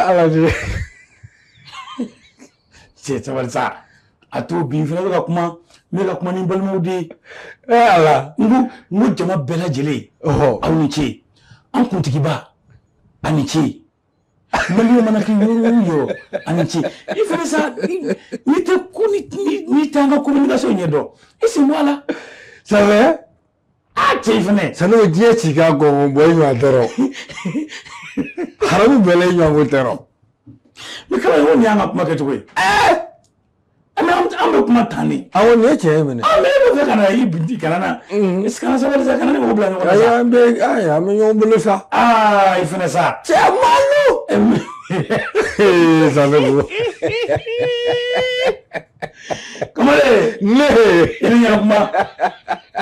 Ala de cɛ sabali sa a to bi n fana bɛ ka kuma n bɛ ka kuma ni n balimaw de ye ala n ko jama bɛɛ lajɛlen aw ni ce an kuntigiba a ni ce maliyɛn mana kɛ yɔrɔ o yɔrɔ a ni ce i fana sa n'i tɛ ko n'i tɛ an ka communication ɲɛdɔn i sen bɔ a la ça va a cɛ i fana Sanogo diɲɛ ci ka gɔngɔn bɔ i ɲɔgɔn tɛ rɔ haramu bɛɛ la i ɲɔgɔn ko tɛ rɔ mais kala o nin y'an ka kuma kɛcogo ye an bɛ kuma tan de awɔ nin ye tiɲɛ ye minɛ an bɛ bɛ fɛ ka na i binti kana na kana sabali sa kana ne mɔgɔ bila ɲɔgɔn na ayi sa an bɛ ayi an bɛ ɲɔgɔn bolo sa aa i fana sa cɛ malo ee Sanogo kamalen ne i ni ɲɛnakuma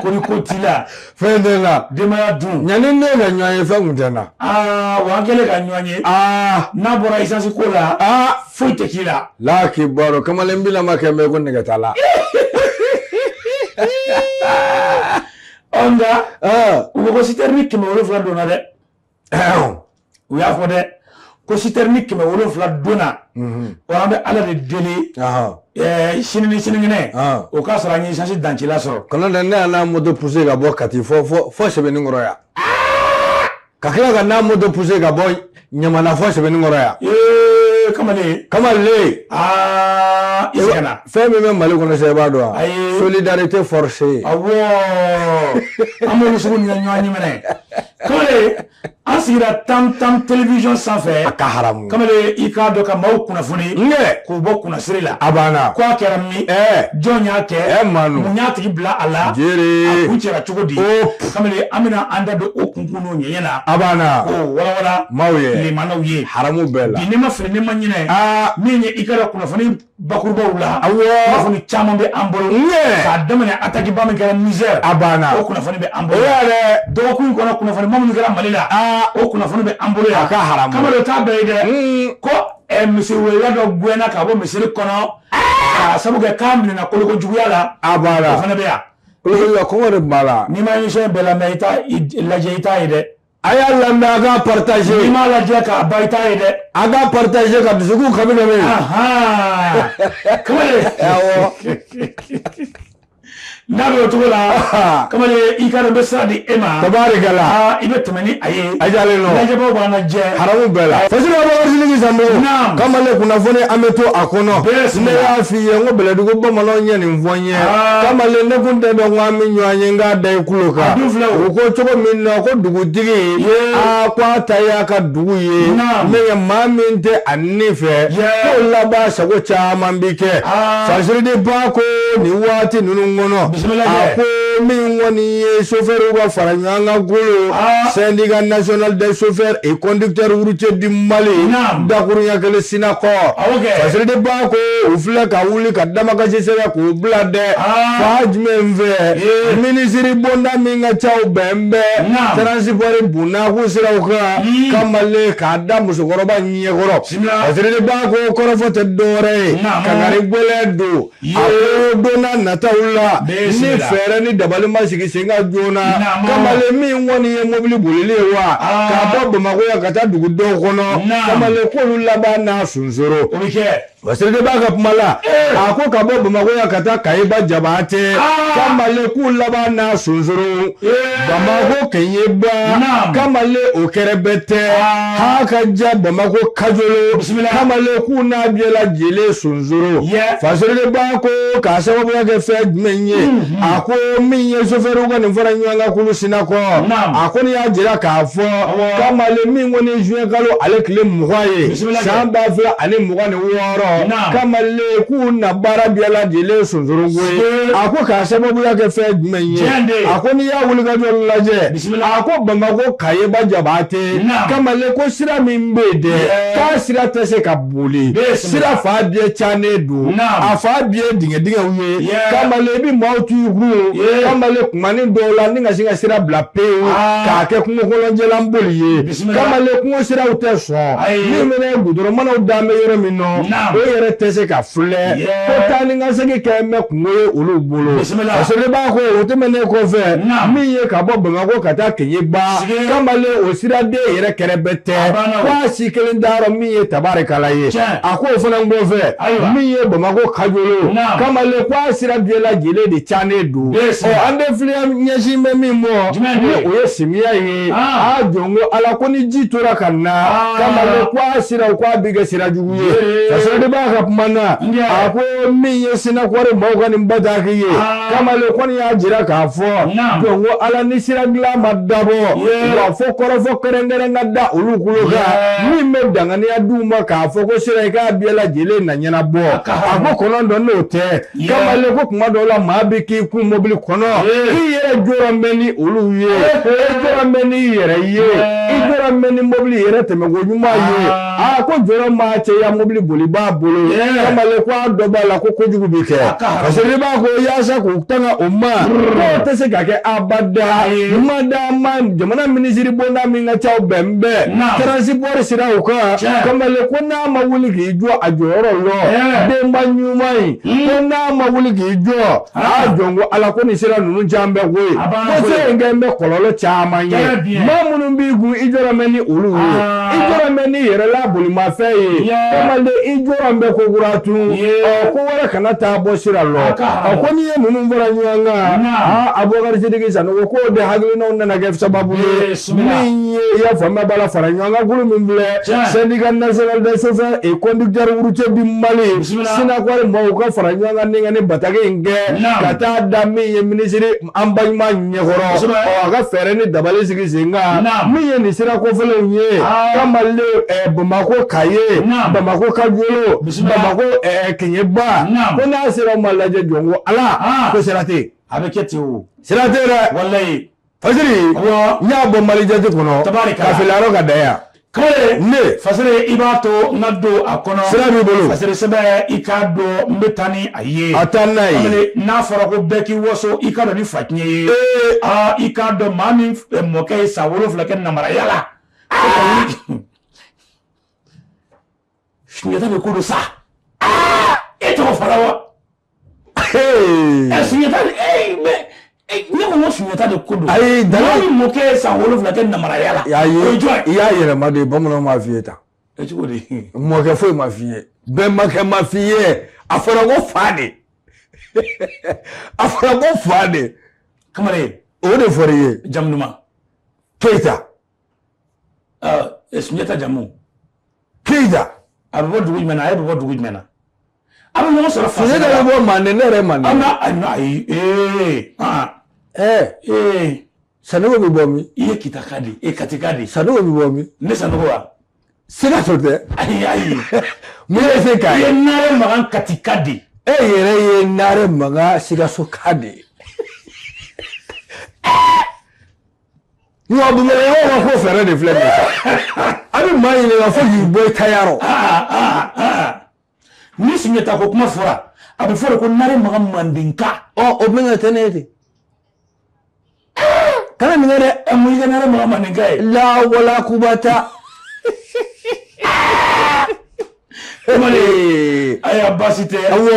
ko ni ko t'i la fɛn tɛ n la denbaya dun yanni ne ka ɲɔgɔn ye fɛn kun tɛ n na aa wa an kɛlen ka ɲɔgɔn ye aa n'a bɔra isansi ko la aa foyi tɛ k'i la la kibaro kamalen bilama kɛ bɛ ko nɛgɛ t'a la ɔ nka aa u ko ko sitɛrini 700 donna dɛ u y'a fɔ dɛ ko sitɛrini 700 donna wa an bɛ ala de deli sini ni sinikɛnɛ o k'a sɔrɔ an ye isansi dancila sɔrɔ kɔnɔ dɛ ne y'a n'a moto poussé ka bɔ Kati fɔ fɔ fɔ Sɛbɛnninkɔrɔ yan ka tila ka n'a moto poussé ka bɔ Ɲamana fɔ Sɛbɛnninkɔrɔ yan ee kamalen kamalen aa i sɛgɛnna fɛn min bɛ Mali kɔnɔ sa i b'a dɔn wa Ayi. solidarité forcée awɔ an b'olu sugu ni ɲɔgɔn ɲɛ kamalen an sigira Tam Tam télévision sanfɛ a ka haramu kamalen i k'a dɔn ka maaw kunnafoni ne k'u bɔ kunnasiri la a banna ko a kɛra min jɔn y'a kɛ Manu mun y'a tigi bila a la jere a kun cɛra cogo di o kamalen an bɛna an da don o kunkun n'o ɲɛɲɛ la a banna k'o walawala maaw ye limanaw ye haramu bɛɛ la bi ne ma fili ne ma ɲinɛ aa min ye i ka kunnafoni bakurubaw la awɔ kunnafoni caman bɛ an bolo ne k'a daminɛ attaque ba min kɛra Niger a banna o kunnafoni bɛ an o bolo yɛrɛ dɔgɔkun in kɔnɔ kunnafoni ma minnu kɛra Mali la aa o kunnafoni bɛ an bolo yan a ka haramu kamalen o t'a bɛɛ ye dɛ ko misiriwelela dɔ gɛnna ka bɔ misiri kɔnɔ k'a sabu kɛ k'a minɛna koloko juguya la a o banna fana bɛ yan kolokolo kɔngɔ de tun b'a la n'i ma émission bɛɛ lamɛn i t'a lajɛ i t'a ye dɛ a y'a lamɛn a k'a n'i partager m'a lajɛ k'a ban i t'a ye dɛ a k'a partager ka dusukun kami kami ahan kamalen awɔ n'a bɛ o cogo la kamalen i ka dɔn n bɛ sira di e ma tabarikala aa i bɛ tɛmɛ ni a ye a jalen nɔ lajɛbaw b'an lajɛ haramu bɛɛ la Fasiri Abubakar Sidiki Sanogo Naam. kamalen kunnafoni an bɛ to a kɔnɔ Bisimila. ne y'a f'i ye n ko bɛlɛdugu bamananw ye nin fɔ n ye Ah. kamalen ne kun tɛ dɔn ko an bɛ ɲɔgɔn ye n k'a da i kulo A kan dun filɛ o. u ko cogo min na ko dugutigi Ye. aa ko a ta y'a ka dugu ye Naam. min ye maa min tɛ a ni fɛ Ye. k'o laban sago caman bi kɛ Ah. Fasiridi ba ko nin waati ninnu kɔnɔ Bisimila a kɛ. ko min kɔni ye chauffeur ka fara ɲɔgɔn kan kolo Ah. syndicat national des chauffeurs et conducteurs routiers du Mali Naam. dakuruɲɛ kelen Sinakɔ Awɔ kɛ. Fasiridi ba ko u filɛ ka wuli ka damakasi sɛbɛn k'u bila dɛ Ah. fa jumɛn fɛ Ye. minisiri bonda min ka ca o bɛn bɛɛ Naam. transport bunakun siraw kan kamalen k'a da musokɔrɔba ɲɛkɔrɔ Bisimila. Fasiridi ba ko kɔrɔfɔ tɛ dɔwɛrɛ ye Naam. kankari gɛlɛn don Ye. a ko don n'a nataw la ni Bisimila. fɛɛrɛ ni dabali ma sigi sen kan joona Naam. kamalen min kɔni ye mobili bolili ye wa Ah. k'a bɔ Bamakɔ yan ka taa dugu dɔw kɔnɔ Naam. kamalen k'olu laban n'a sonsoro o bɛ kɛ Fasiridi b'a ka kuma la a ko ka bɔ Bamakɔ yan ka taa Kayiba Jabaate Ah. kamalen k'u laban n'a sonsoro Bamakɔ Keɲeba Naam. kamalen o kɛrɛbɛ tɛ Ah. ha ka ja Bamakɔ Kajolo Bisimila. kamalen k'u n'a bɛɛ lajɛlen sonsoro Ye. Fasiridi ba ko k'a sababuya kɛ fɛn jumɛn ye a ko min ye sofɛriw ka nin fara ɲɔgɔn kan kulu Sinakɔ Naam. a kɔni y'a jira k'a fɔ Awɔ. kamalen min kɔni ye juin kalo ale tile 20 ye Bisimila kɛ. san 2026 lɔ kamalen k'u na baara bɛɛ lajɛlen sonsoro koyi a ko k'a sababuya kɛ fɛn jumɛn ye a ko n'i y'a wulikajɔ lajɛ a ko Bamakɔ Kayeba Jabate kamalen ko sira min bɛ yen dɛ k'a sira tɛ se ka boli sira fan bɛɛ cannen don a fan bɛɛ dingɛ dingɛw ye kamalen i bɛ maaw to i kun kamalen kumanin dɔw la ni ka sin ka sira bila pewu k'a kɛ kungo kɔnɔjɛlan boli ye kamalen kungo siraw tɛ sɔn min fana ye gudɔrɔn manaw dan bɛ yɔrɔ min nɔ o yɛrɛ tɛ se ka filɛ ko taa ni ka segin kɛ bɛ kungo ye olu bolo Fasiriba ko o tɛmɛnen kɔfɛ min ye ka bɔ Bamakɔ ka taa Keɲeba kamalen o siraden yɛrɛ kɛrɛbɛ tɛ ko a si kelen dayɔrɔ min ye tabarikala ye a ko o fana kɔfɛ min ye Bamakɔ Kajolo kamalen ko a sira bɛɛ lajɛlen de cannen don ɔ an de filɛ ɲɛsin bɛ min mɔ ni o ye samiya ye a jɔn ko Ala ko ni ji tora ka na kamalen ko a siraw ko a bɛ kɛ sira jugu ye Fasiriba ka kuma na a ko min ye Sinakɔri maaw ka nin bataki ye kamalen kɔni y'a jira k'a fɔ jɔn ko Ala ni sira dilan ma dabɔ wa fo kɔrɔfɔ kɛrɛnkɛrɛn ka da olu kulo kan min bɛ danganiya d'u ma k'a fɔ ko sira i k'a bɛɛ lajɛlen na ɲɛnabɔ a ko kɔnɔntɔn n'o tɛ kamalen ko kuma dɔw la maa bɛ k'i kun mobili kɔnɔ i yɛrɛ jɔrɔ bɛ ni olu ye i jɔrɔ bɛ n'i yɛrɛ ye i jɔrɔ bɛ ni mobili yɛrɛ tɛmɛko ɲuman ye a ko jɔrɔ maa cɛya mobili bolibaa bolo kamalen ko a dɔ b'a la ko kojugu bɛ kɛ Fasiriba ko yaasa k'u tanga o ma k'o tɛ se ka kɛ abada mada ma jamana minisiri bonda min ka ca o bɛn bɛɛ transport siraw kan kamalen ko n'a ma wuli k'i jɔ a jɔyɔrɔ lɔ denba ɲuman in ko n'a ma wuli k'i jɔ a jɔn ko Ala ko nin sira ninnu caman bɛ koyi ko sira in kɛ bɛ kɔlɔlɔ caman ye maa minnu b'i kun i jɔrɔ bɛ ni olu ye i jɔrɔ bɛ n'i yɛrɛ la bolimafɛn ye kamalen i jɔrɔ bɛ ko kura tun ɔ ko wɛrɛ kana taa bɔ sira lɔ ɔ ko n'i ye ninnu fara ɲɔgɔn kan aa Abubakari Sidiki Sanogo k'o de hakilinaw nana kɛ sababu ye min ye i y'a faamuya b'a la fara ɲɔgɔn kan kulu min filɛ syndicat national des chauffeurs et conducteurs routiers du Mali Sinakɔri maaw ka fara ɲɔgɔn kan ni ka nin bataki in kɛ ka taa da min ye minisiri an balima ɲɛkɔrɔ ɔ a ka fɛɛrɛ ni dabali sigi sen kan min ye nin sira kofɔlenw ye kamalen Bamakɔ Kaye Bamakɔ Kajolo Bamakɔ Keɲeba ko n'a sera o ma lajɛ jɔn ko Ala ko sira tɛ yen a bɛ kɛ ten o sira tɛ yen dɛ walayi Fasiri n y'a bɔ Mali jate kɔnɔ ka fili ka da yan Kamalen ne Fasiri i b'a to n ka don a kɔnɔ sira b'i bolo Fasiri sɛbɛn i k'a dɔn n bɛ taa ni a ye a taa n'a ye kamalen n'a fɔra ko bɛɛ k'i waso i k'a dɔn ni fatiɲɛ ye aa i k'a dɔn maa min mɔkɛ ye san 7 kɛ namaraya la Sunjata de ko don sa e tɔgɔ fɔra wa Sunjata ne ko Sunjata de ko don ayi maa min mɔkɛ ye san 7 kɛ namaraya la ayi o ye jɔn ye i y'a yɛlɛma de bamananw m'a f'i ye tan cogo di mɔkɛ foyi ma f'i ye bɛnbakɛ ma f'i ye a fɔra ko fa de a fɔra ko fa de kamalen o de fɔra i ye jamu duman Keyita Sunjata jamu Keyita a bɛ bɔ dugu jumɛn na a bɛ bɔ dugu jumɛn na a bɛ ɲɔgɔn sɔrɔ Sunjata bɛ bɔ Manden ne yɛrɛ Manden an ka ayi ee Sanogo bɛ bɔ min i ye Kitaka de ye Katika de Sanogo bɛ bɔ min ne Sanogo wa Sikaso tɛ ayi ayi mun ye se k'a i ye ye Nare Makan Katika de e yɛrɛ ye Nare Makan Sikasoka de ye nka Bamakɔkaw ka ko fɛɛrɛ de filɛ nin ye a bɛ maa ɲininka fo k'i bɔ i tayarɔ ni Sunjata ko kuma fɔra a bɛ fɔ de ko Nare Makan Mandenka ɔ o bɛna tɛ ne ye ten kana nin kɛ dɛ mun y'i kɛ Nare Makan Mandenka ye la wala kubata Kamalen ayiwa baasi tɛ awɔ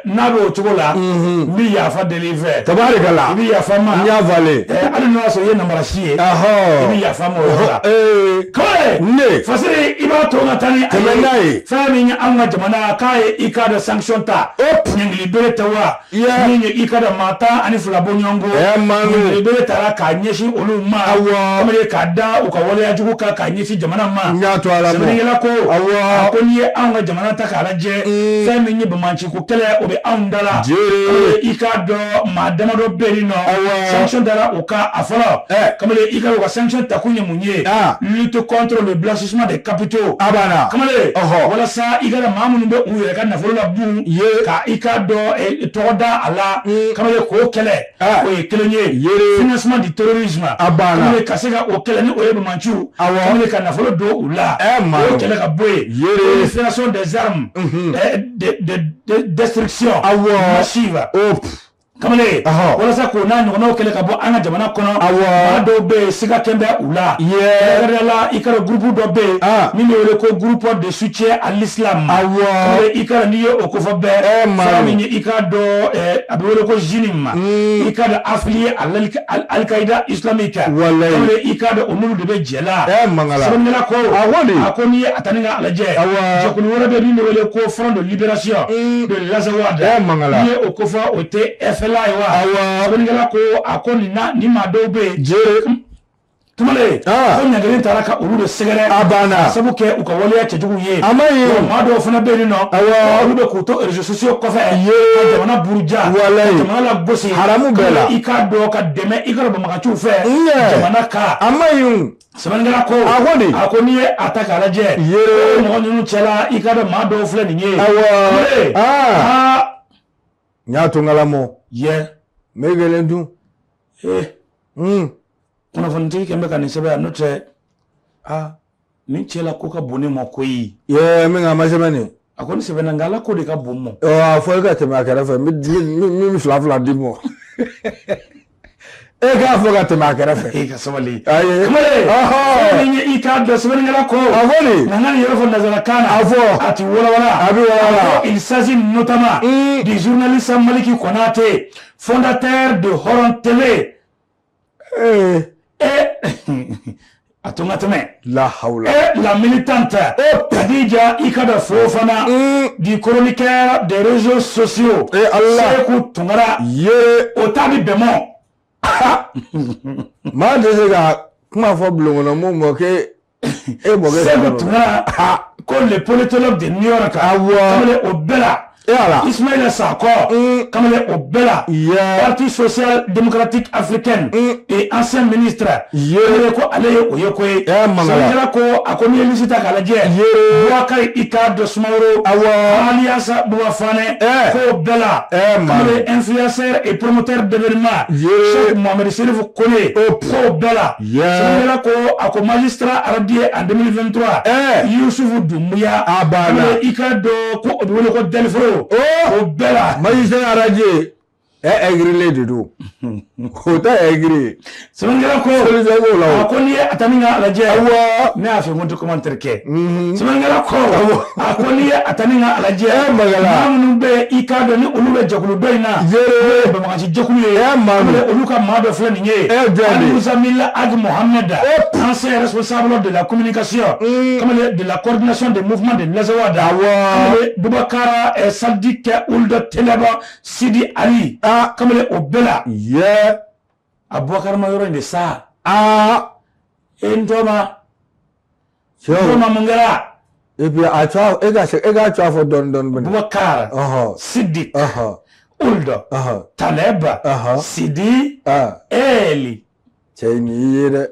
n'a bɛ o cogo la n bɛ yafa deli i fɛ tabarikala i bɛ yafa n ma n y'a falen hali n'o y'a sɔrɔ i ye namara si ye i bɛ yafa n ma o yɔrɔ la kamalen ne Fasiri i b'a to n ka taa ni a tɛmɛ n'a ye fɛn min ye anw ka jamana k'a ye i k'a dɔn sanction ta ɲangili bere tɛ wa min ye i k'a dɔn maa 12 bɔ ɲɔgɔn kɔ ɲangili bere taara k'a ɲɛsin olu ma kamalen k'a da u ka waleya jugu kan k'a ɲɛsin jamana ma n y'a to ala sɛbɛnnikɛla ko awɔ a ko n'i ye ye anw ka jamana ta k'a lajɛ fɛn min ye banbaanci ko kɛlɛ o bɛ anw da la i k'a dɔn maa damadɔ bɛ yen nɔ sanction dara o kan a fɔlɔ kamalen i ka u ka sanction takun ye mun ye lutte contre le blanchissement des capitaux a banna kamalen walasa i ka maa minnu bɛ u yɛrɛ ka nafolo la bun ka i k'a dɔn tɔgɔ da a la kamalen k'o kɛlɛ o ye kelen ye financement du terrorisme a banna kamalen ka se ka o kɛlɛ ni o ye banbaanciw kamalen ka nafolo don u la o kɛlɛ ka bɔ yen prolifération des armes de destruction massive kamalen walasa k'o n'a ɲɔgɔnnaw kɛlɛ ka bɔ an ka jamana kɔnɔ maa dɔw bɛ yen siga kɛn bɛ u la kɛrɛnkɛrɛnnenya la i ka dɔn groupe dɔ bɛ yen min bɛ wele ko groupe de soutien à l'islam kamalen i ka dɔn n'i ye o kofɔ bɛɛ fɛn min ye i k'a dɔn a bɛ wele ko JNIM i k'a dɔn affilié à l'Al-Qaïda islamique kamalen i k'a dɔn o n'olu de bɛ jɛ la sɛbɛnnikɛla ko a ko n'i ye a ta ni k'a lajɛ jɛkulu wɛrɛ bɛ min bɛ wele ko Front de libération de l'Azawad n'i ye o kofɔ o tɛ FLA ye wa sɛbɛnnikɛla ko a ko nin na nin maa dɔw bɛ yen kamalen ko ɲangili taara ka olu de sɛgɛrɛ a banna sabu kɛ u ka waleya cɛjugu ye a ma ye maa dɔw fana bɛ yen nɔ olu bɛ k'u to réseaux sociaux kɔfɛ ka jamana buruja ka jamana lagosi haramu bɛɛ la i k'a dɔn ka dɛmɛ i ka dɔn banbaganciw fɛ jamana kan a ma ye sɛbɛnnikɛla ko a ko n'i ye a ta k'a lajɛ mɔgɔ ninnu cɛla i k'a dɔn maa dɔw filɛ nin ye awɔ n y'a to n kala mɔ yɛ n bɛ kelen dun kunnafonitigi kɛn bɛ ka nin sɛbɛn yan n'o tɛ nin cɛ la ko ka bon ne ma koyi min a ma sɛbɛn nin a kɔni sɛbɛnna nka ala ko de ka bon n ma a fɔ i ka tɛmɛ a kɛrɛfɛ n bɛ fila fila di mɔ e k'a fɔ ka tɛmɛ a kɛrɛfɛ e ka sabali kamalen fɛn min ye i k'a dɔn sɛbɛnnikɛla ko a fɔ de nka n ka nin yɔrɔ fɔ nansarakan na a fɔ a ti walawala a bɛ walawala il s'agit notamment du journaliste Maliki Konaté fondateur de Horon TV et a to n ka tɛmɛ la hawla et la militante Khadija Ikada Fofana du chroniqueur des réseaux sociaux et Allah Sekou Tounkara o ta bi bɛn mɔ maa tɛ se ka kuma fɔ bulon kɔnɔ mun mɔ k'e e mɔkɛ Sekou Tounkara ko le politologue de New York awɔ kamalen o bɛɛ la e ala Ismaïla Sakɔ kamalen o bɛɛ la Parti social démocratique africaine et ancien ministre kamalen ko ale ye o ye ko ye sɛbɛnnikɛla ko a ko n'i ye liste ta k'a lajɛ Boubacar Ika Soumaoro awɔ alias Bouba Fané k'o bɛɛ la kamalen influenceur et promoteur d'événements Cheikh Mohamed Serif Kone k'o bɛɛ la sɛbɛnnikɛla ko a ko magistrat radié en 2023 Youssouf Doumbouya kamalen i k'a dɔn ko o bɛ wele ko Delfro o bɛɛ la magistrat radié ɛgirilen de don o tɛ ɛgiri sɛbɛnnikɛla ko solution b'o la a ko n'i ye a ta ni k'a lajɛ awɔ ne y'a fɛ ko n tɛ commentaire kɛ sɛbɛnnikɛla ko a ko n'i ye a ta ni k'a lajɛ magala maa minnu bɛ i k'a dɔn ni olu bɛ jɛkulu dɔ in na n'o ye banbagaci jɛkulu ye olu ka maa dɔ filɛ nin ye Al-Muzamil Ag Mohamed ancien responsable de la communication kamalen de la coordination des mouvements de l'Azawad awɔ Boubacar Sadik Ould Teleba Sidi Ali kamalen o bɛɛ la a Boubacar ma yɔrɔ in de sa e n tɔma tɔma mun kɛra et puis a tɔ e ka e k'a tɔ fɔ dɔɔni dɔɔni bani Boubacar Sidik Ould Taleb Sidi Eli cɛ nin y'i ye dɛ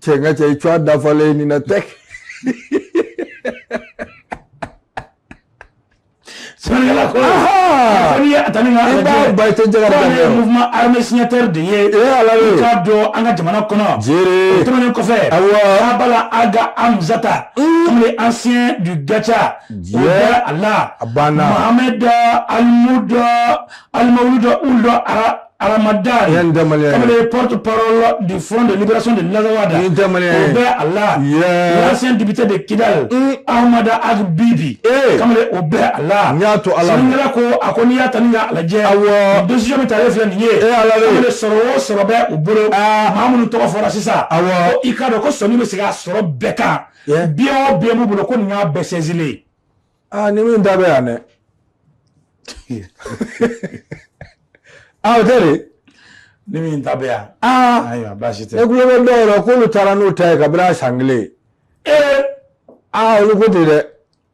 cɛ n ka cɛ i tɔgɔ dafalen nin na tɛ sɛbɛnnikɛla ko ko n'i ye a ta ni k'a lajɛ i b'a ba i tɛ jɛgɛ k'ale ye mouvement armé signataire de ye i k'a dɔn an ka jamana kɔnɔ o tɛmɛnen kɔfɛ Kabala Aga Amzata kamalen ancien du Gacha o bɛɛ a la Mohamed Almawudu Ould Aramadan kamalen porte-parole du Front de libération de l'Azawad o bɛɛ a la l'ancien député de Kidal Ahmad Ag Bibi kamalen o bɛɛ a la sɛbɛnnikɛla ko a ko n'i y'a ta ni k'a lajɛ décision min talen filɛ nin ye kamalen sɔrɔ o sɔrɔ bɛ u bolo maa minnu tɔgɔ fɔra sisan ko i k'a dɔn ko sɔnni bɛ se k'a sɔrɔ bɛɛ kan biɲɛ o biɲɛ b'u bolo ko nin y'a bɛɛ saisilen ye. Ni min ta bɛ yan dɛ. O tɛ de. Ni min ta bɛ yan. Ayiwa baasi tɛ. Ne tulo bɛ dɔw yɛrɛ k'olu taara n'u ta ye kabini a san kelen. Olu ko ten dɛ.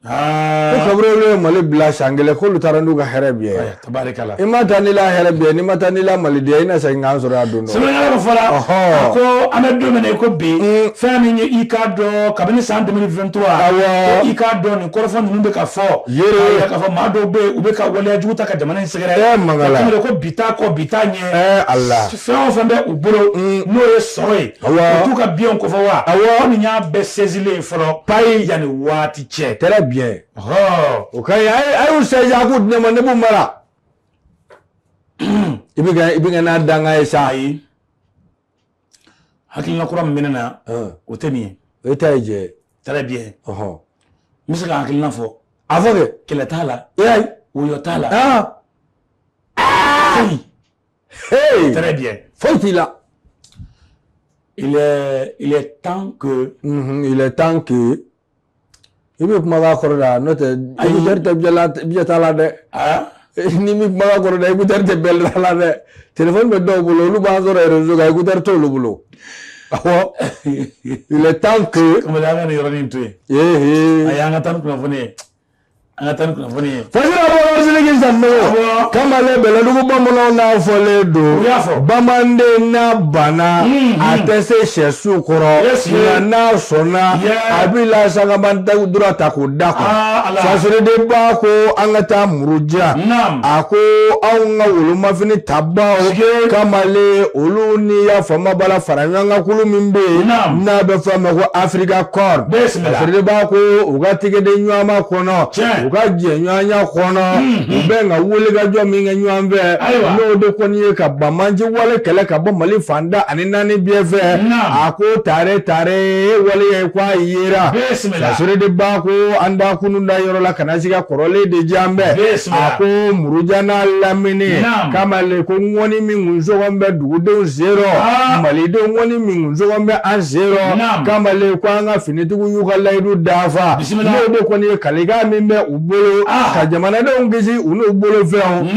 Ko kaburu olu ye Mali bila san kelen k'olu taara n'u ka hɛrɛ bi ye. Tabarikala. I ma taa n'i la hɛrɛ bi ye, n'i ma taa n'i la malidenya, i na segin k'an sɔrɔ yan don dɔ. Sɛbɛnnikɛla ko fɔla. A ko an bɛ don min na i ko bi. Fɛn min ye i k'a dɔn kabini san 2023. Awɔ. Ko i k'a dɔn nin kɔrɔfɔ ninnu bɛ ka fɔ. Yere. K'a yira k'a fɔ maa dɔw bɛ yen u bɛ ka waleya jugu ta ka jamana in sɛgɛrɛ. Mangala. Ko bi t'a kɔ bi t'a ɲɛ. Ala. Fɛn o fɛn bɛ u bolo. N'o ye sɔrɔ ye. Awɔ. U t'u ka biens kofɔ wa. Awɔ. Ko nin y'a bɛɛ saisilen ye fɔlɔ. Payi. Yanni waati cɛ. Très bien. O ka ɲi, a y'u saisi a k'u di ne ma, ne b'u mara. I bɛ ka n'a danga ye sa. Ayi. Hakilina kura min bɛ ne na. O tɛ nin ye. O ta ye jɛ. Très bien. N bɛ se ka hakilina fɔ. A fɔ kɛ. Kɛlɛ t'a la. Ayi. Woyɔ t'a la. Foyi. Hey. Très bien. Foyi t'i la. Il est temps que. Il est temps que. I bɛ kumakan kɔrɔ da n'o tɛ écouteur tɛ biɲɛ t'a la dɛ. Ni min kumakan kɔrɔ da écouteur tɛ bɛɛ la dɛ. Téléphone bɛ dɔw bolo olu b'an sɔrɔ réseau kan écouteur t'olu bolo. Awɔ. Il est temps que. Kamalen an ka nin yɔrɔnin to yen. Ayi an ka taa ni kunnafoni ye. An ka taa ni kunnafoni ye. Fasira Abubakar Sidiki Sanogo. Kamalen Bɛlɛdugu bamananw n'a fɔlen don. U y'a fɔ. Bamanden n'a banna. A tɛ se sɛsu kɔrɔ. Nka n'a sɔnna. A b'i la sangaba dura ta k'o da kɔnɔ. Fasiriden ba ko an ka taa Muruja. A ko anw ka wolomafini tabaw. Kamalen olu ni ya faama bala fara ɲɔgɔn kan kulu min bɛ yen. N'a bɛ fɔ a ma ko Africa Corps. Fasiriden ba ko u ka tigɛden ɲɔgɔnma kɔnɔ. U ka jɛɲɔgɔnya kɔnɔ u bɛ ka wulikajɔ min kɛ ɲɔgɔn fɛ n'o de kɔni ye ka banbanci wale kɛlɛ ka bɔ Mali fanda ani naani bɛɛ fɛ a ko tare tare wale ye ko a yera Fasiriden ba ko an da kunun da yɔrɔ la ka na se ka kɔrɔlen de diyan bɛɛ a ko Muruja n'a lamini kamalen ko ŋɔni min kun sɔgɔn bɛ dugudenw sen malidenw ŋɔni min kun sɔgɔn bɛ an sen kamalen ko an ka finitigiw y'u ka layidu dafa n'o de kɔni ye kalikan min bɛ u bolo ka jamanadenw kisi u n'u bolo fɛnw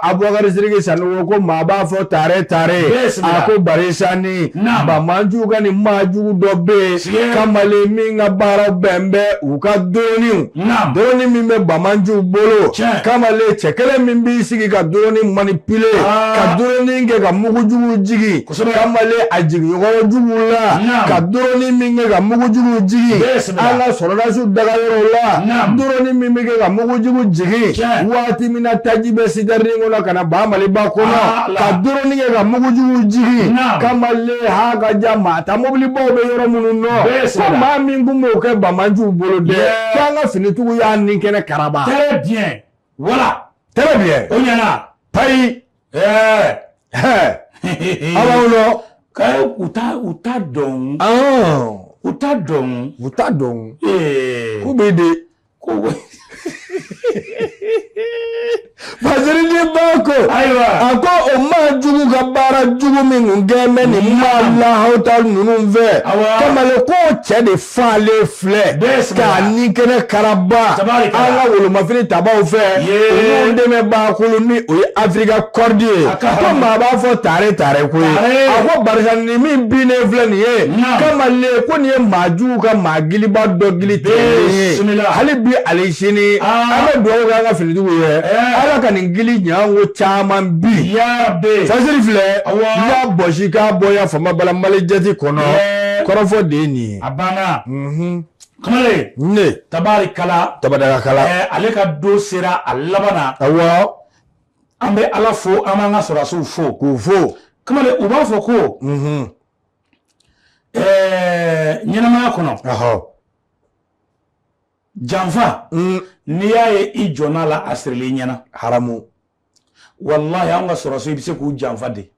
Abubakar Sidiki Sanogo ko maa b'a fɔ tare tare a ko barisa ni banbanjugu ka nin maajugu dɔ bɛ yen kamalen min ka baara bɛn bɛ u ka droniw droni min bɛ banbanjuw bolo kamalen cɛ kelen min b'i sigi ka droni manipuler ka droni kɛ ka mugujuguw jigin kamalen a jiginyɔrɔ juguw la ka droni min kɛ ka mugujuguw jigin an ka sɔrɔdasiw dagayɔrɔw la droni min bɛ kɛ ka mugujugu jigin waati min na taji bɛ citerne kɔnɔ ka na ba Maliba kɔnɔ ka droni kɛ ka mugujugu jigin kamalen ha ka ja maa ta mobilibaw bɛ yɔrɔ minnu nɔ ko maa min kun b'o kɛ banbanjuw bolo dɛ k'an ka finitigiw y'a nin kɛnɛ karaba. Très bien voilà. Très bien. O ɲɛna. Payi. Aw b'aw lɔ. U t'a dɔn. U t'a dɔn. U t'a dɔn. K'u bɛ de. Fasiriden ba ko ayiwa a ko o maa jugu ka baara jugu min kun kɛ bɛ nin maa lahawuta ninnu fɛ kamalen k'o cɛ de falen filɛ k'a ni kɛnɛ karaba an ka wolomafini tabaw fɛ olu dɛmɛbaakulu ni o ye Africa Corps ye ko maa b'a fɔ tare tare ko ye a ko barisa nin min binnen filɛ nin ye kamalen ko nin ye maa jugu ka maa giliba dɔ gili tigɛlen ye hali bi ale sini an bɛ dugawu kɛ an ka finitigiw ye ala ka nin gili ɲango caman bi Fasiri filɛ i y'a bɔsi k'a bɔ ya faama bala Mali jati kɔnɔ kɔrɔfɔ de ye nin ye. A banna. Kamalen. Ne. Tabarikala. Tabadakakala. Ale ka don sera a laban na. Awɔ. An bɛ Ala fo an b'an ka sɔrɔdasiw fo. K'u fo. Kamalen u b'a fɔ ko. Ɲɛnamaya kɔnɔ. Janfa n'i y'a ye i jɔn'a la a sirilen ɲɛna haramu walahi an ka sɔrɔsiw i bɛ se k'u janfa de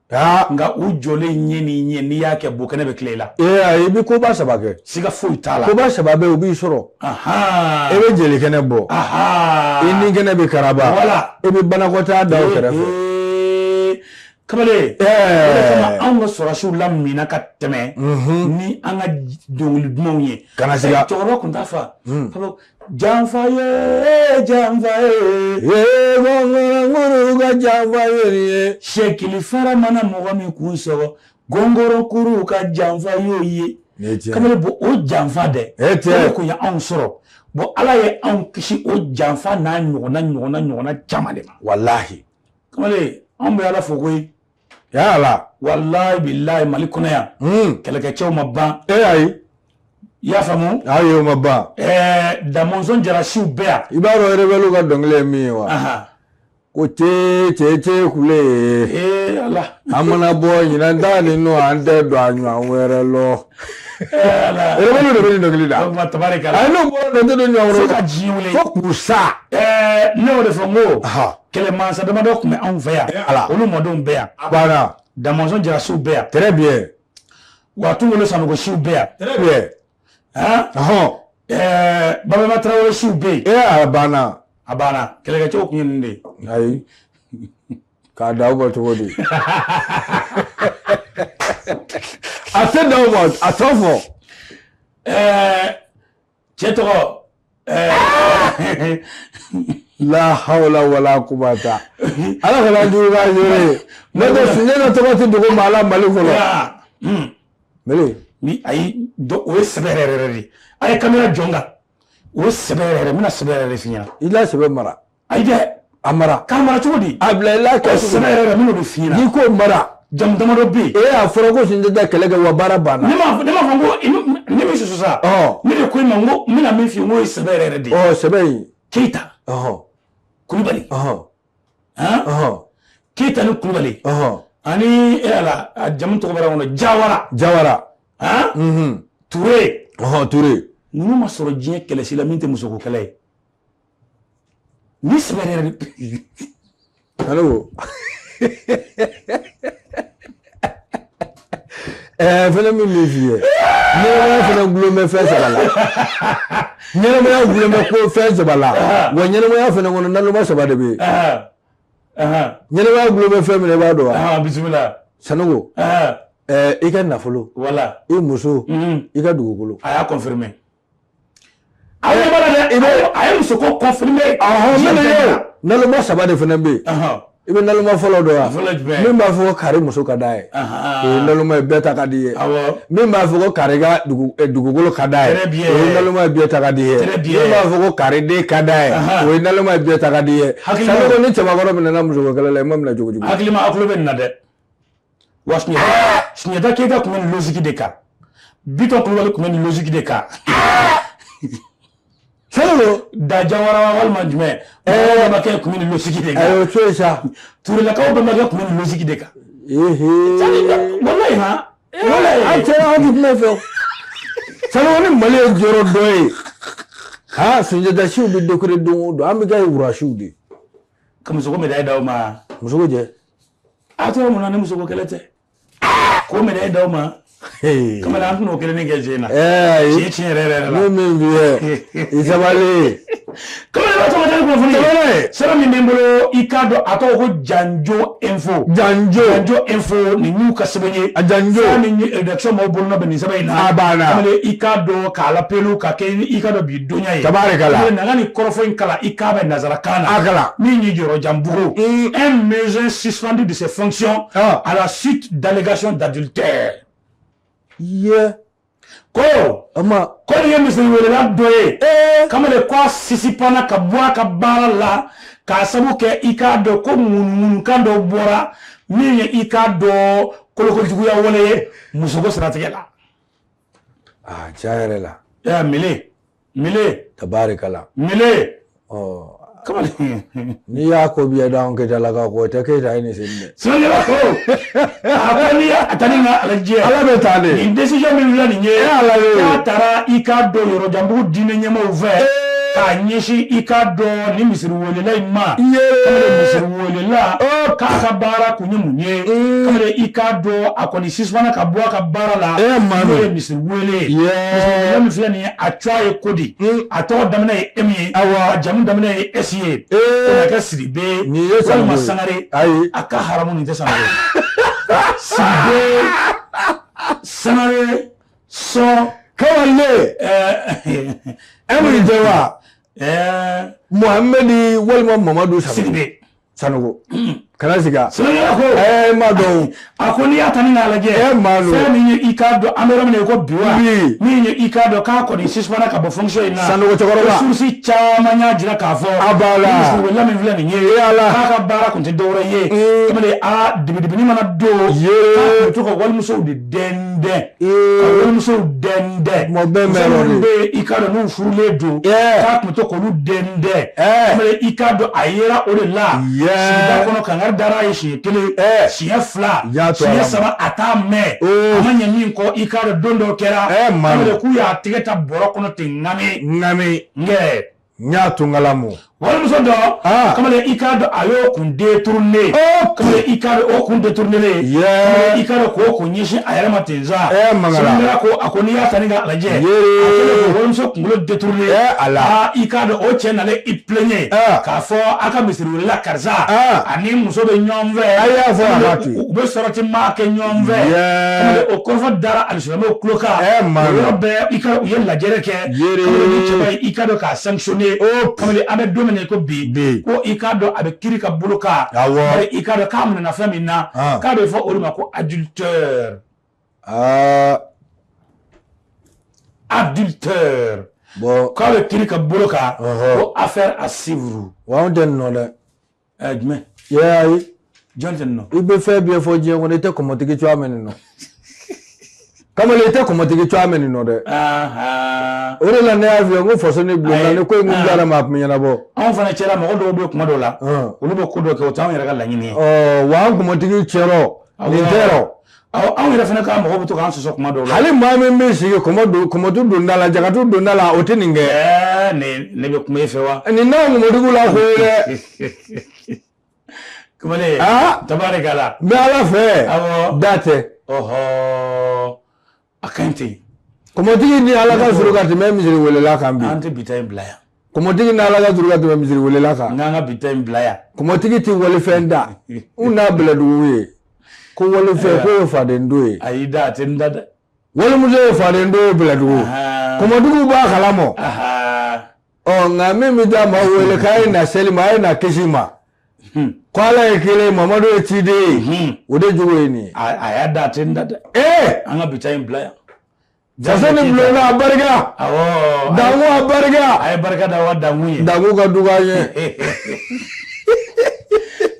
nka u jɔlen ɲɛ ni ɲɛ n'i y'a kɛ bo kɛnɛ bɛ tile i la. I bɛ koba saba kɛ. Siga foyi t'a la. Koba saba bɛ yen u b'i sɔrɔ. E bɛ jeli kɛnɛ bɔ. I ni kɛnɛ bɛ karaba. Wala e bɛ banakɔtaa da o kɛrɛfɛ. Kamalen. O de kama anw ka sɔrɔsiw lamina ka tɛmɛ ni an ka dɔnkili dumanw ye. Kana siga. Cɛkɔrɔba kun t'a fa. Janfa ye janfa ye. Gɔngɔrɔ ka janfa ye nin ye. Sɛkili fara mana mɔgɔ min kun sɔgɔ gɔngɔrɔ kuru ka janfa y'o ye. Kamalen bon o janfa dɛ o kun ye anw sɔrɔ bon Ala ye anw kisi o janfa n'a ɲɔgɔnna caman de ma. Walahi. Kamalen anw bɛ Ala fo koyi. Ya Ala. Walahi bilahi Mali kɔnɔ yan. Kɛlɛkɛcɛw ma ban. Ayi. I y'a faamu? Ayi o ma ban. Damɔnzɔn Jarasiw bɛ yan. I b'a dɔn rebelle ka dɔnkili ye min ye wa? Ko te te te kule. Ala. An mana bɔ ɲinan ta nin nɔ an tɛ don a ɲɔgɔn wɛrɛ lɔ. Ala. Rebelle de bɛ nin dɔnkili da. O tuma tabarikala. Ayi n'o bɔra dɔn tɛ don ɲɔgɔn wɛrɛ. Fo ka diɲɛ wuli. Fo k'u sa. Ne y'o de fɔ n ko. Kɛlɛmansa damadɔ tun bɛ anw fɛ yan. Ala. Olu mɔdenw bɛ yan. A banna. Damɔnzɔn Jarasiw bɛ yan. Très bien. Wa Tungolo Sanogo siw bɛ yan. Très bien. Babɛba Tarawele siw bɛ yen. A banna. A banna kɛlɛkɛcɛw tun ye nin de ye. Ayi k'a da aw ma cogo di? A tɛ da aw ma a tɔ fɔ. Cɛ tɔgɔ. La hawla wala quwwata. Ala kana jugu k'a yɛrɛ ye. N'o tɛ Sunjata tɔgɔ tɛ dogo maa la Mali kɔnɔ. Mali. Ni ayi o ye sɛbɛ yɛrɛ yɛrɛ de ye. A ye kamera jɔ n kan. O ye sɛbɛ yɛrɛ yɛrɛ n bɛna sɛbɛ yɛrɛ de f'i ɲɛna. I la sɛbɛ mara. Ayi dɛ. A mara. K'a mara cogo di? A bila i la kɛ. O sɛbɛ yɛrɛ yɛrɛ n bɛn'o de f'i ɲɛna. N'i ko mara. Jamu damadɔ bɛ yen. A fɔra ko Sunjata kɛlɛ kɛ wa baara banna. Ne m'a fɔ n ko ne bɛ soso sa. Ne de ko i ma n ko n bɛna min f'i ye n k'o ye sɛbɛ yɛrɛ yɛrɛ de ye. Sɛbɛ in. Keyita. Kulubali. Keyita ni Kulubali. Ani e ala a jamu tɔgɔ bɔra n kɔnɔ Jawara. Jawara. Ture. Ture. Ninnu ma sɔrɔ diɲɛ kɛlɛsi la min tɛ musoko kɛlɛ ye. Ni sɛbɛ yɛrɛ de. Allo. Fɛnɛ min b'i f'i ye. Ɲɛnɛmaya fɛnɛ gulon bɛ fɛn saba la. Ɲɛnɛmaya gulon bɛ ko fɛn saba la. Wa ɲɛnɛmaya fɛnɛ kɔnɔ naloma saba de bɛ yen. Ɲɛnɛmaya gulon bɛ fɛn min na i b'a dɔn wa? Bisimila. Sanogo. I ka nafolo. Wala. I muso. I ka dugukolo. A y'a confirmer. A ye bala dɛ. A ye muso ko confirmer. Naloma saba de fɛnɛ bɛ yen. I bɛ naloma fɔlɔ dɔn wa? Min b'a fɔ ko kari muso ka d'a ye. O ye naloma ye bɛɛ ta ka di ye. Min b'a fɔ ko kari ka dugukolo ka d'a ye. O ye naloma ye bɛɛ ta ka di ye. Min b'a fɔ ko kari den ka d'a ye. O ye naloma ye bɛɛ ta ka di ye. Sanogo ni cɛbakɔrɔ minɛna musoko kɛlɛ la i ma minɛ cogo jugu. Hakilima a tulo bɛ nin na dɛ. Wa Sunjata Keyita tun bɛ nin logique de kan. Bitɔn Kulubali tun bɛ nin logique de kan. Sanogo. Da Jawara walima jumɛn. Bɛnbakɛ tun bɛ nin logique de kan. Ayi o to yen sa. Turelakaw bɛnbakɛ tun bɛ nin logique de kan. Walayi han. Walayi an cɛ an tɛ kuma fɛ. Sanogo ni Mali ye jɔyɔrɔ dɔ ye. Sunjata siw bɛ décorer don o don an bɛ kɛ wurasiw de. Ka musoko médaille d'aw ma. Musoko jɛ. A tora mun na ni musoko kɛlɛ tɛ. K'o médaille d'aw ma. Kamalen an tɛna o kelen kɛ diɲɛ na. Tiɲɛ tiɲɛ yɛrɛ yɛrɛ la. Ne min f'i ye i sabali. Kamalen b'a tɔgɔ tɛ kunnafoni ye. Sɛbɛn min bɛ n bolo i k'a dɔn a tɔgɔ ko Janjo Info. Janjo. Janjo Info nin y'u ka sɛbɛn ye. A Janjo. Sɛbɛn min ye rédaction maaw bolonɔ bɛ nin sɛbɛn in na. A banna. Kamalen i k'a dɔn k'a lapelu ka kɛ i k'a dɔn bi donya ye. Tabarikala. Kamalen na ka nin kɔrɔfɔ in kalan i k'a bɛ nanzarakan na. A kalan. Min ye Yɔrɔjanbugu. Un médecin suspendu de ses fonctions à la suite d'allégations d'adultère. Ye. Ko. Ama. Ko nin ye misiriwelela dɔ ye. Kamalen ko a sisi panna ka bɔ a ka baara la k'a sabu kɛ i k'a dɔn ko ŋunuŋunukan dɔ bɔra min ye i k'a dɔn kolokojuguya wale ye musoko siratigɛ la. Tiɲɛ yɛrɛ la. Mile. Mile. Tabarikala. Mile. Kamalen. N'i y'a ko biyɛ d'anw Keyitalakaw ko o tɛ Keyita ye nin sen dɛ. Sɛbɛnnikɛla ko a ko n'i y'a ta ni ka lajɛ. Ala bɛ taa de. Nin décision min filɛ nin ye. Ala bɛ. K'a taara i k'a dɔn Yɔrɔjanbugu diinɛ ɲɛmaaw fɛ. K'a ɲɛsin i k'a dɔn ni misiriwelela in ma. Kamalen misiriwelela k'a ka baara kun ye mun ye. Kamalen i k'a dɔn a kɔni suspend ka bɔ a ka baara la. N'o ye misiriwele ye. Misiriwelela min filɛ nin ye a tɔgɔ ye Kodi. A tɔgɔ daminɛ ye M ye. A jamu daminɛ ye S ye. O na kɛ Sidibe. Nin ye walima Sangare. Ayi. A ka haramu nin tɛ Sangare. Sidibe Sangare Sɔn. Kamalen. M in tɛ wa? Mohamɛdi walima Mamadu Sidibe. Sanogo. Kana siga. Sɛbɛnnikɛla ko. Ɛɛ ma dɔn. A ko n'i y'a ta ni k'a lajɛ. Ɛ maa don. Fɛn min ye i k'a dɔn an bɛ yɔrɔ min na i ko bi wa. Bi. Min ye i k'a dɔn k'a kɔni suspendra ka bɔ fonction in na. Sanogo cɛkɔrɔba. Ko source caman y'a jira k'a fɔ. A b'a la. Ni misiriwelela min filɛ nin ye. E Ala. K'a ka baara kun tɛ dɔwɛrɛ ye. Kamalen a dibidibini mana don. Ye. K'a kun bɛ to ka walimusow de dɛndɛn. Ee. Ka walimusow dɛndɛn. Kuma bɛɛ Muso mɛn minnu de. bɛ yen i k'a dɔn n'u furulen don. Ɛɛ. K'a kun bɛ to k'olu dɛndɛn. Ɛɛ. Kamalen i k'a dɔn a yera o de la. Yɛ. Sigida kɔnɔ kangari dara a ye siɲɛ kelen. Ɛɛ. Siɲɛ fila. Y'a to Siɲɛ Ala ma. saba a t'a mɛn. Oo. A ma ɲɛ min kɔ i k'a dɔn don dɔ kɛra. Ɛɛ, maa. Kamalen k'u y'a tɛgɛ ta bɔrɔ kɔnɔ ten ŋami. Ŋami. Nkɛ. N y'a to n kala mɔ. Walimuso dɔ. Ah. Kamalen i k'a dɔn a y'o kun détourné. Oh. Kamalen i k'a dɔn o kun détourné. Yɛ. Kamalen i k'a dɔn k'o kun ɲɛsin a yɛrɛ ma ten sa. Ɛɛ, Mangala. Sɛbɛnnikɛla ko a ko n'i y'a ta ni k'a lajɛ. Yee. A kɛlen k'o walimuso kunkolo détourné. Ɛɛ, Ala. Aa i k'a dɔn o cɛ nalen i plaigner. Ah. K'a fɔ a ka misiriwelela karisa. Ah. Ani muso bɛ ɲɔgɔn fɛ. A y'a fɔ a k'a to yen. U bɛ sɔrɔti maa kɛ ɲɔgɔn fɛ. Yɛ. Kamalen o kɔrɔfɔ dara alisilamɛw tulo kan. Ɛɛ, Mangala. O yɔrɔ bɛɛ i ka u ye lajɛrɛ kɛ. Yere. Kamalen ni cɛba ye i k'a dɔn k'a sanctionné. Oh. Kamalen an bɛ don min na i ko bi. Bi. Ko i k'a dɔn a bɛ kiiri ka bolo kan. Awɔ. Bari i k'a dɔn k'a minɛna fɛn min na. Ah. K'a bɛ fɔ o de ma ko adultère. Aa. Adultère. Bon. K'a bɛ kiiri ka bolo kan. Ɔhɔ. Ko affaire à suivre. Wa anw tɛ nin nɔ dɛ. Ɛ jumɛn? Yɛ ayi. Jɔn tɛ nin nɔ? I bɛ fɛn bɛɛ fɔ diɲɛ kɔnɔ i tɛ kɔmɔtigi cogoya mɛn nin nɔ. Kamalen i tɛ kɔmɔtigi cogoya mɛn nin nɔ dɛ. Ahan. O de la ne y'a f'i ye n ko faso ni bulon na ni ko in kun bilara ma a tun bɛ ɲɛnabɔ. Anw fana cɛla mɔgɔ dɔw bɛ kuma dɔw la. Ɔn. Olu bɛ ko dɔ kɛ o t'anw yɛrɛ ka laɲini ye. Ɔ wa an kɔmɔtigi cɛrɔ nin tɛ rɔ. Awɔ, anw yɛrɛ fana ka mɔgɔw bɛ to k'an sɔsɔ kuma dɔw la. Hali maa min bɛ sigi kɔmɔ don kɔmɔtu donda la jagatu donda la o tɛ nin kɛ. Ɛɛ ne bɛ kuma e fɛ wa? Nin n'anw kɔmɔtigiw la ko ye dɛ. Kamalen. Aa. Tabarikala. N bɛ Ala fɛ. Awɔ. Da tɛ. Ɔhɔ. A ka ɲi ten. Kɔmɔtigi ni Ala ka surun ka tɛmɛ misiri welela kan bi. An tɛ bi ta in bila yan. Kɔmɔtigi ni Ala ka surun ka tɛmɛ misiri welela kan. N k'an ka bi ta in bila yan. Kɔmɔtigi tɛ walifɛn da. N n'a bɛlɛdugu ye. Ko walifɛn k'o ye faden to ye. A y'i da a tɛ n da dɛ. Walimuso ye faden to ye bɛlɛdugu. Ahan. Kɔmɔtigiw b'a kalamɔ. Ahan. Ɔ nka min bɛ taa maa wele k'a ye na seli ma a ye na kisi ma. Ko Ala ye kelen ye Mamadu ye ciden ye. O de jogo ye nin ye. A y'a da a tɛ n da dɛ. Ee An ka bi ta in bila yan. faso ni bulonna a barika. Awɔ. Dangu a barika. A ye barika da wa dankun ye. Dangu ka dɔgɔ an ye.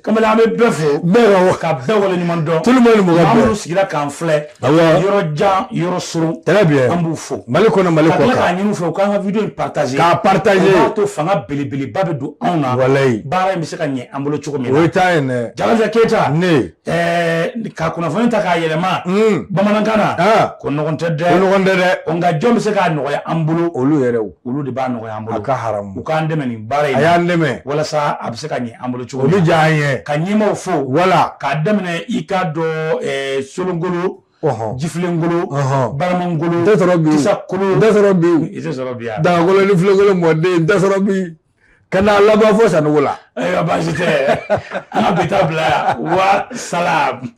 Kamalen an bɛ bɛɛ fo. Bɛɛ ka wa. Ka bɛɛ waleɲuman dɔn. Tout le monde mɔgɔ Maa bɛɛ. minnu sigira k'an filɛ. Awɔ. Yɔrɔ jan yɔrɔ surun. Très bien. An b'u fo. Mali kɔnɔ Mali Ka kɔ tila k'a kan. ɲini u fɛ u k'an ka video in partager. K'a partager. O b'a to fanga belebeleba bɛ don anw na. Walayi. Baara in bɛ se ka ɲɛ an bolo cogo min O na. ye taa ye dɛ. Jalajɛ Keyita. Ne. Ɛɛ ka kunnafoni ta k'a yɛlɛma. Bamanankan na. Ah. Ko nɔgɔn tɛ dɛ. O ɲɔgɔn tɛ dɛ. Ɔ, nka jɔn bɛ se k'a nɔgɔya an bolo. Olu yɛrɛ o. Olu de b'a nɔgɔya an bolo. A ka haramu. U k'an dɛmɛ nin baara in A na. y'an dɛmɛ. Walasa a bɛ se ka ɲɛ an bolo cogo O min bɛ na. diya an ye. Ka ɲɛmaaw fo. Wala. K'a daminɛ i k'a dɔn solongolo. Ɔhɔn. Jifilengolo. Ɔhɔn. Baramangolo. N tɛ sɔrɔ bi. Tisakolo. N tɛ sɔrɔ bi. I tɛ sɔrɔ bi yan. Dagakolo ni filekolo mɔden n tɛ sɔrɔ bi. Ka n'a laban fo Sanogo la. Ayiwa baasi tɛ. An ka bi ta bila yan. Wa salam.